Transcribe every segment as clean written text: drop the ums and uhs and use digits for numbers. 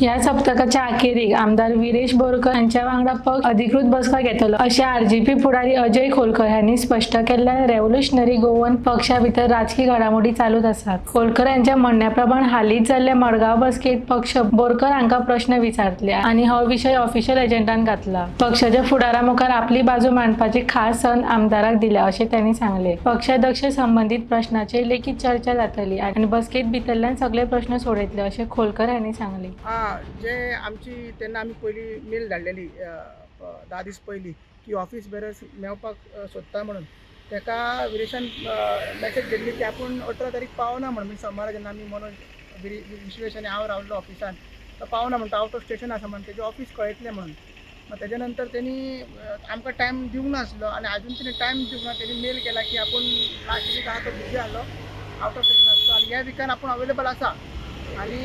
ह्या सप्तकाच्या अखेरीक आमदार विरेश बोरकर हांच्या वांगडा पक्ष अधिकृत बसका घेतलो अशें आरजीपी फुडारी अजय खोलकर हांणी स्पश्ट केल्ल्यान रेव्होल्युशनरी गोवन पक्षा भितर राजकी घडामोडी चालूच आसात. खोलकर हांच्या म्हणण्या प्रमाण हालींच जाल्ल्या मडगांव बसकेत पक्ष बोरकर हांकां प्रश्न विचारतले आनी हो विशय ऑफिशियल एजेंडान घातला. पक्षाच्या फुडारा मुखार आपली बाजू मांडपाची खास संद आमदाराक दिल्या अशें त्यांनी सांगले. पक्षाध्यक्ष संबंदीत प्रश्नाचेर लेगीत चर्चा जातली आनी बसकेत भितरल्यान सगळे प्रश्न सोडयतले अशें खोलकर हांणी सांगले. जे आमची तेन्ना आमी पयली मेल धाडलेली 10 दीस पयलीं की ऑफीस बेरर्स मेळपाक सोदता म्हणून, ताका विरेशान मॅसेज केल्ली की आपूण 18 तारीख पावना म्हणून. म्हणजे सोमारा जेन्ना आमी मनोज, विश्वेश आनी हांव रावल्लो ऑफिसान, तो पावना म्हणटा, आवट ऑफ स्टेशन आसा म्हणून, तेजें ऑफीस कळयतलें म्हणून. मागीर तेजे नंतर तेणी आमकां टायम दिवंक नासलो आनी आजून तेणी टायम दिवंक ना. तेणी मेल केला की आपूण लास्ट वीक आहा तो बिजी आहलो, आवट ऑफ स्टेशन आसलो आनी ह्या विकान आपूण अवेलेबल आसा आनी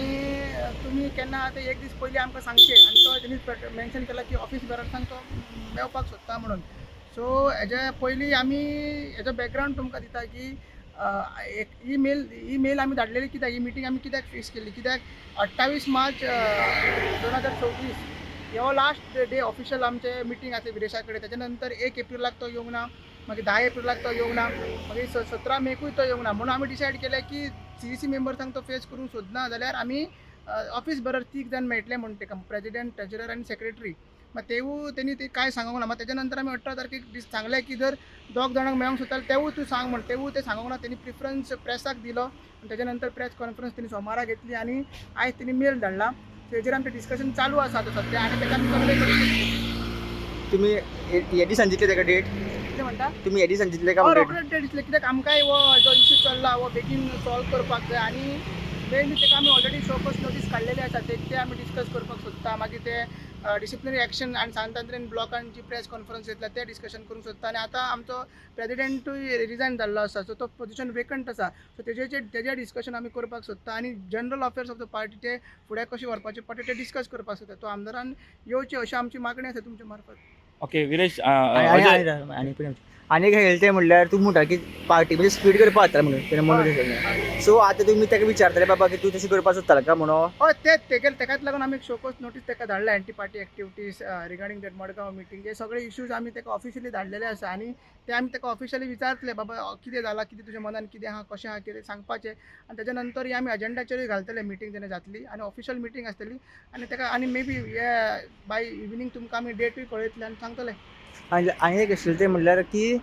तुमी केन्ना आहा ते एक दीस पयलीं आमकां सांगचें. आनी तो तेणी मेन्शन केला की ऑफीस बेरर्सांक तो मेळपाक सोदता म्हणून. सो हेजे पयलीं आमी हेजो बॅकग्रावंड तुमकां दिता की एक ही मेल आमी धाडलेली कित्याक, ही मिटींग आमी कित्याक फिक्स केल्ली, कित्याक 28 मार्च 2024 हो लास्ट डे ऑफिशियल आमचे मिटींग आसा विरेशा कडेन. तेच्या नंतर 1 एप्रिलाक तो येवंक ना, मागीर 10 एप्रिलाक तो येवंक ना, मागीर 17 मेकूय तो येवंक ना. म्हणून आमी डिसायड केलें की सीईसी मेंबर्सांक तो फेस करूंक सोदना जाल्यार आमी ऑफीस बरोबर तीग जाण मेळटले म्हूण तेका, प्रेजिडेंट, ट्रेजरर आनी सेक्रेटरी. मागीर तेवूय तेणी ते कांय सांगूंक ना. मागीर तेच्या नंतर आमी 18 तारखेक दीस सांगलें की जर दोग जाणांक मेळोंक सोदता तेवूय तूं सांग म्हण. तेवूय ते सांगूंक ना. तेणी प्रिफरन्स प्रेसाक दिलो आनी तेच्या नंतर प्रेस कॉन्फरन्स तेणी सोमारा घेतली आनी आयज तेणी मेल धाडला. तेजेर आमचें डिस्कशन चालू आसा आतां सद्या आनी तेका आमी कन्वे करूंक. तुमी हे दिसान दितले ताका डेट? कितें म्हणटा? तुमी हे दिसान दितले का हय. डेट? रोखडेच डेट दिसले, कित्याक आमकांय हो जो इशू चल्ला हो बेगीन सॉल्व करपाक जाय आनी मेनली तेका आमी ऑलरेडी शोकॉज नोटीस काडलेले आसा, ते ते आमी डिस्कस करपाक सोदता. मागीर ते डिसिप्लिनरी एक्शन आनी सांत आंद्रेन ब्लॉकान जी प्रेस कॉन्फरन्स घेतल्या ते डिस्कशन करूंक सोदता. आनी आतां आमचो प्रेजिडेंटूय रिजायन जाल्लो आसा, सो तो पोजिशन वेकंट आसा, सो तेजेर डिस्कशन आमी करपाक सोदता आनी general affairs of the party ते फुडें कशें व्हरपाचे पडटा ते डिस्कस करपाक सोदता. तो आमदारान येवचें अशी आमची मागणी आसा तुमच्या मार्फत. ओके विरेश. आनी अजय. आनी आनी एक हें तें म्हणल्यार तूं म्हणटा की पार्टी म्हणजे स्पीड करपाक जाता म्हणून तेणें म्हणून. सो आतां तुमी ताका विचारतले बाबा की तूं तशें करपाक सोदतालो काय म्हणून? हय, तेच तेगेले तेकाच लागून आमी एक शोकॉज नोटीस ताका धाडला, anti party activities regarding that Madgaon meeting. हे सगळे इश्यूज आमी ताका ऑफिशियली धाडलेले आसा आनी ते आमी ताका ऑफिशियली विचारतले, बाबा कितें जाला, कितें तुज्या मनान कितें आहा, कशें आहा, कितें सांगपाचें. आनी तेच्या नंतर ही आमी एजेंडाचेरूय घालतले. मिटींग जेन्ना जातली आनी ऑफिशियल मिटींग आसतली आनी ताका आनी मे बी हे बाय इविनींग तुमकां आमी डेटूय कळयतले आनी सांगतले. आनी आनी एक आशिल्लें तें म्हणल्यार की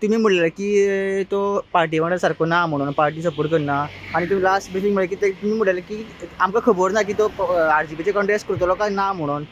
तुमी म्हणलें की तो पार्टी वांगडा सारको ना म्हणून, पार्टी सपोर्ट करना. आनी तुमी लास्ट ब्रिफींग म्हणलें की ते तुमी म्हणलेलें की आमकां खबर ना की तो आरजीपीचे कंटेस्ट करतलो काय ना म्हणून,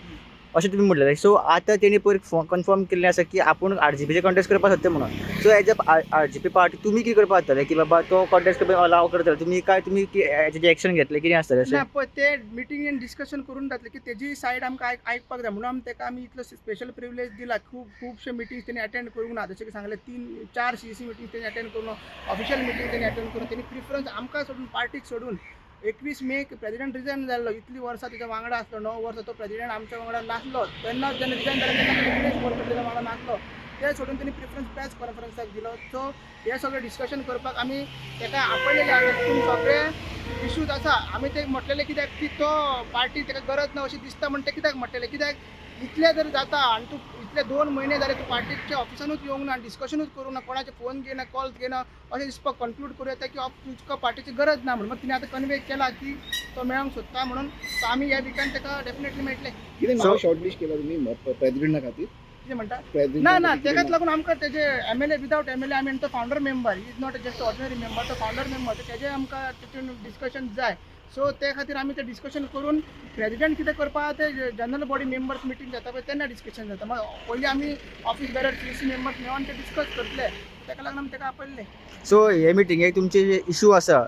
अशें तुमी म्हणलेलें. सो आतां तेणी पयर कन्फर्म केल्लें आसा की आपूण आरजीपीचे कंटेस्ट करपाक सोदता म्हणून. So as a RGP party तुमी कितें करपाक जातलें की बाबा तो कंटेस्ट करपाक अलाव करतले तुमी काय तुमी हेजें एक्शन घेतलें, कितें आसतलें अशें? ना, पळय, ते मिटींगेन डिस्कशन करून जातलें की तेजी सायड आमकां आयकपाक जाय म्हणून आमी ताका आमी इतलो स्पेशल प्रिविलेज दिला. खूब खुबशे मिटींग्स तेणी अटेंड करूंक ना. जशें की सांगलें, तीन चार सीईसी मिटींग तेणी अटेंड करूंक ना, ऑफिशियल मिटींग तेणी अटेंड करून तेणी प्रिफरन्स आमकां सोडून, पार्टीक सोडून, 21 मेक प्रेजिडेंट रिजायन जाल्लो. इतलीं वर्सां तेच्या वांगडा आसलो, 9 वर्सां तो प्रेजिडेंट आमच्या वांगडा नासलो. तेन्ना जेन्ना रिजायन जालें तेन्ना तेणी विरेश बोरकर तेच्या वांगडा नासलो. ते सोडून तेणी प्रिफरन्स प्रेस कॉन्फरन्साक दिलो. सो हे सगळें डिस्कशन करपाक आमी ताका आपयलेलें आसा. तितून सगळे इश्यूज आसा. आमी ते म्हटलेले कित्याक की तो पार्टी ताका गरज ना अशें दिसता म्हण ते कित्याक म्हटलेले, कित्याक इतलें जर जाता आनी तूं इतले 2 म्हयने जाले तूं पार्टीच्या ऑफिसानूच येवंक ना, डिस्कशनूच करूंक ना, कोणाचे फोन घेयना, कॉल्स घेयना, अशें दिसपाक कन्क्लूड करूं येता की तुका पार्टीची गरज ना म्हणून. मागीर तिणें आतां कन्वे केला की तो मेळोंक सोदता म्हणून. सो आमी ह्या विकान ताका डेफिनेटली मेळटले. कितें नांव शॉर्टलिस्ट केला तुमी प्रेसिडेंटा खातीर? कितें म्हणटा? प्रेसिडेंटा ना ना खातीर कितें तेकाच लागून आमकां तेजे एमएलए, विदावट एमएलए आमी तो founder member, is not just ordinary member, तो फाउंडर मेंबर, तेजे आमकां तितून डिस्कशन जाय. सो ते खातीर आमी ते डिस्कशन करून प्रेजिडेंट कितें करपा ते जनरल बॉडी मेंबर्स मिटींग जाता पळय तेन्ना डिस्कशन जाता. मागीर पयलीं आमी ऑफीस बेरर, सीईसी मेंबर्स मेळोन ते डिस्कस करतले. तेका लागून आमी तेका आपयल्ले. सो हे मिटिंगेक तुमचे जे इशू आसा,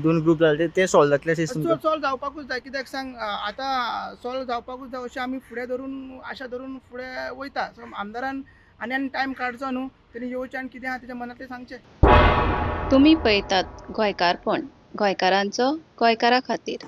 दोन ग्रुप जाले ते सॉल्व जातले अशें तुमकां? सॉल्व जावपाकूच जाय. कित्याक सांग, आतां सॉल्व जावपाकूच जाय अशें आमी फुडें धरून, आशा धरून फुडें वयता. सो आमदारान आनी आनी टायम काडचो न्हू, तेणी येवचें आनी कितें आहा तेच्या मनांतलें सांगचें. तुमी पळयतात गोंयकारपण, गोंयकारांचो गोंयकारा खातीर.